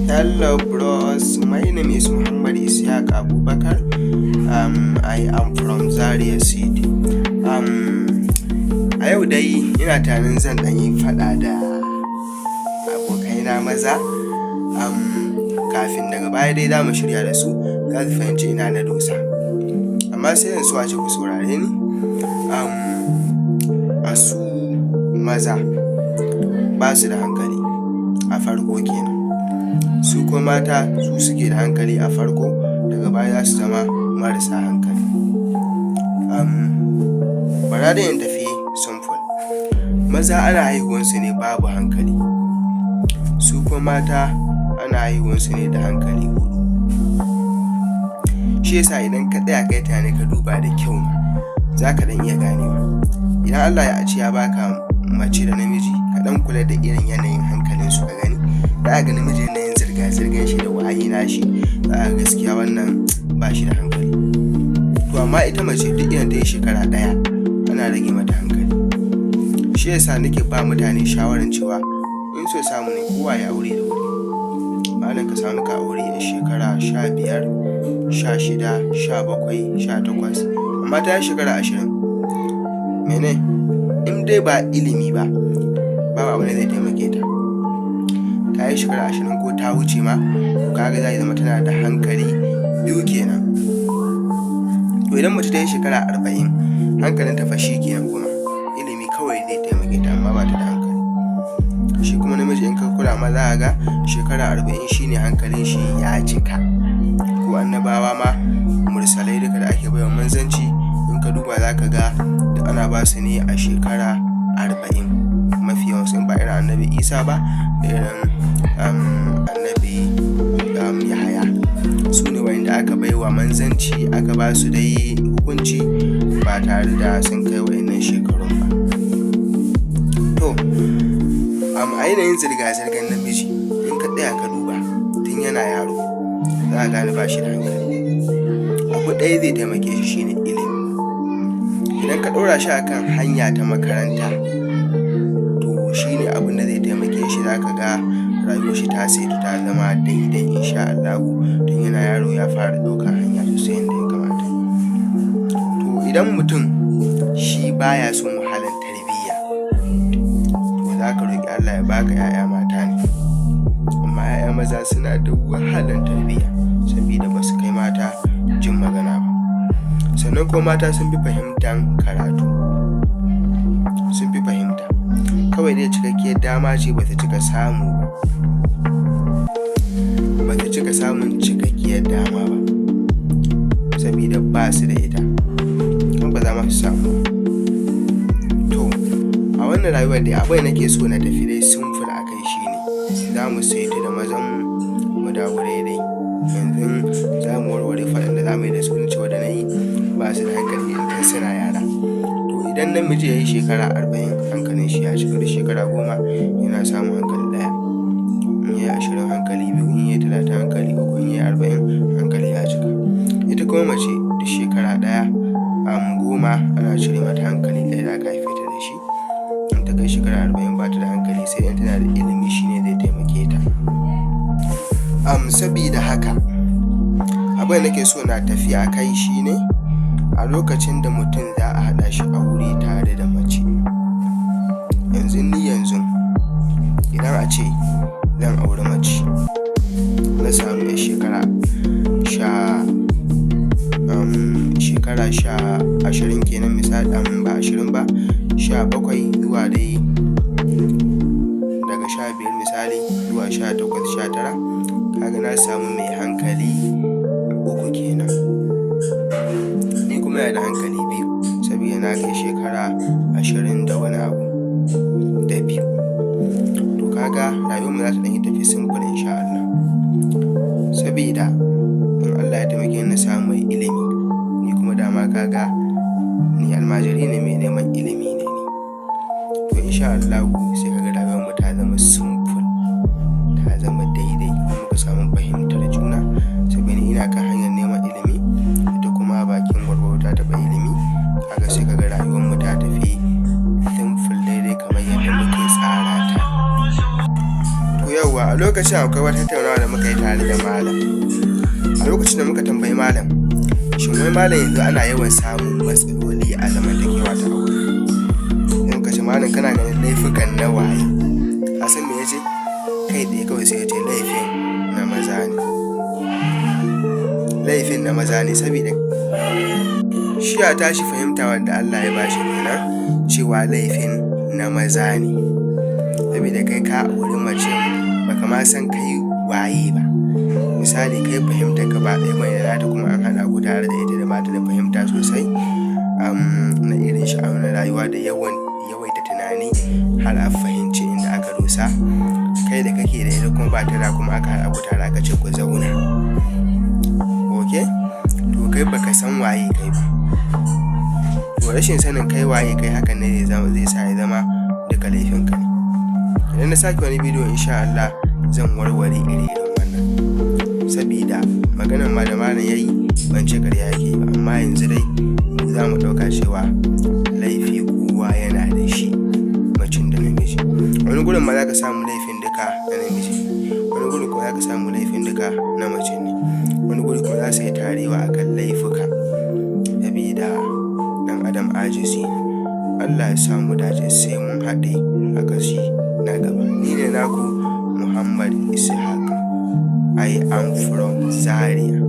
Hello bros, my name is Muhammad Isiaq Abubakar. I am from Zaria City. A yau dai ina tunanin zan ɗan yi faɗa da abokaina maza. Kafin daga baya dai za mu shirya da su, za su fahimci ina na dosa. Amma sai in so a ce ku saurare ni. A su maza ba su da hankali a farko kenan. Su kuma mata su suke da hankali a farko, daga baya za su zama marasa hankali. Bara dai in tafi simple. Maza ana haihuwansu ne babu hankali, su kuma mata ana haihuwansu ne da hankali huɗu. Shi yasa idan ka tsaya ka yi tunani ka duba da kyau, za ka ɗan iya ganewa. Idan Allah ya ce ya baka mace da namiji, ka ɗan kula da irin yanayin hankalinsu ka gani. Za ka ga namiji yanayin zirga-zirgan shi da waye nashi, za ka ga gaskiya wannan ba shi da hankali. To amma ita mace duk idan ta yi shekara ɗaya, ana rage mata hankali. Shi yasa nake ba mutane shawaran cewa in so samu ne kowa ya aure da wuri. Malam, ka samu ka aure a shekara 15, 16, 17, 18, amma ta yi shekara 20, mene? In dai ba ilimi ba, babu abin da zai taimake ta. Ta yi shekara 20 ko ta wuce ma, to kaga zai zama tana da hankali biyu kenan. To idan mace ta yi shekara 40, hankalinta fa shi kenan kuma. Ilimi kawai zai taimake ta, amma ba ta da hankali. Shi kuma namiji, in ka kula ma, za ka ga shekara 40 shine hankalin shi ya cika. Ko annabawa ma, mursalai duka da ake baiwa manzanci, in ka duba za ka ga duk ana ba su ne a shekara 40 mafi yawansu, in ba irin Annabi Isa ba da irin Annabi Yahaya. Su ne wa'inda aka baiwa manzanci, aka ba su dai hukunci ba tare da sun kai wa'innan shekarun ba. To, a yanayin zirga-zirgar namiji, in ka tsaya ka duba tun yana yaro, za ka gane ba shi da hankali. Abu ɗaya zai taimake shi, shine ilimi. Idan ka ɗora shi a kan hanya ta makaranta, to shi ne abin da zai taimake shi, za ka ga rayuwar shi ta saitu, ta zama daidai insha Allahu, tun yana yaro ya fara ɗaukan hanya sosai yanda ya kamata. To idan mutum shi baya son wahalan tarbiyya, to za ka roƙi Allah ya baka ‘ya'ya mata ne. Amma ‘ya'ya maza suna da wahalan tarbiyya sabida ba su kai mata jin magana ba. Sannan kuma mata sun fi fahimtan karatu, sun fi fahimta. Kawai dai cikakkiyar dama ce ba ta cika samu ba. Ba ta cika samun cikakkiyar dama ba sabida ba su da ita. Kuma ba za ma su samu ba. To a wannan rayuwar dai, abin da nake so na tafi dai simple a kai shine za mu saitu da mazan mu, mu dawo daidai. Yanzu za mu warware faɗan da za mu yi da su na cewa da na yi ba su da hankali tun suna yara. To idan namiji ya yi shekara 40, hankalin shi ya cika. Duk shekara 10 yana samun hankali ɗaya. In ya yi 20, hankali biyu, in ya yi 30, hankali uku, in ya yi 40, hankali ya cika. Ita kuma mace, duk shekara ɗaya, 10, ana cire mata hankali ɗaya da aka haife ta da shi. In ta kai shekara 40, ba ta da hankali, sai in tana da ilimi shine zai taimake ta. Sabida haka, abin da nake so na tafi a kai shine a lokacin da mutum za a haɗa shi aure tare da mace. Yanzu ni yanzu idan a ce zan auri mace, na samu 'yar shekara sha, shekara 20 kenan misali, ba 20 ba, 17 zuwa dai daga 15 misali zuwa 18, 19, kaga na samu mai hankali uku kenan. Ni kuma ina da hankali biyu sabida na kai shekara 20 da wani abu da biyu. To kaga rayuwar mu za ta ɗan yi tafi simple insha Allah. Sabida in Allah ya taimake ni na samu mai ilimi, ni kuma dama kaga ni almajiri ne, mai neman ilimi ne ni. To insha Allahu sai ka ga rayuwar mu ta zama simple, ta zama daidai, muka samu fahimtar juna saboda ni ina kan hanyar neman ilimi, ita kuma bakin gwargwado ta taɓa ilimi. Kaga sai ka ga rayuwar mu ta tafi simple daidai kamar yadda muke tsara ta. To yauwa, a lokacin Lokacin akwai wata tattaunawa da muka yi tare da malam. A lokacin da muka tambayi malam, shin wai malam, yanzu ana yawan samun matsaloli a zamantakewa ta aure? Sai muka ce, "Malam, kana ganin laifukan na waye?" Ka san me ya ce? Kai tsaye kawai sai ya ce laifin na maza ne. Laifin na maza ne saboda shi ya tashi fahimta wanda Allah ya bashi kenan, cewa laifin na maza ne. Saboda kai ka auri mace, baka ma san kai waye ba. Misali, kai fahimtar ka ba ɗaya bane da nata, kuma an haɗa ku tare da ita da bata da fahimta sosai na irin sha'anin rayuwa da yawan yawaita tunani har a fahimci inda aka dosa. Kai da kake da ita kuma ba ta da, kuma aka haɗa ku tare aka ce ku zauna. Ok? To, kai baka san waye kai ba. To, rashin sanin kai waye kai, hakan ne zai sa ya zama duka laifinka ne. Idan na sake wani bidiyo, insha Allah zan warware iri-irin wannan. Sabida maganan ma da malam ya yi, ban ce ƙarya yake ba, amma yanzu dai za mu ɗauka cewa laifi kowa yana da shi, macen da namiji. Wani gurin ma za ka samu laifin duka na namiji ne. Wani gurin kuma za ka samu laifin duka na mace ne. Wani guri kuma za su yi tarewa a kan laifuka sabida ɗan adam ajizi ne. Allah ya sa mu dace, sai mun haɗe a kashi na gaba. Ni ne naku Muhammad Ishaq. I am from Zaria.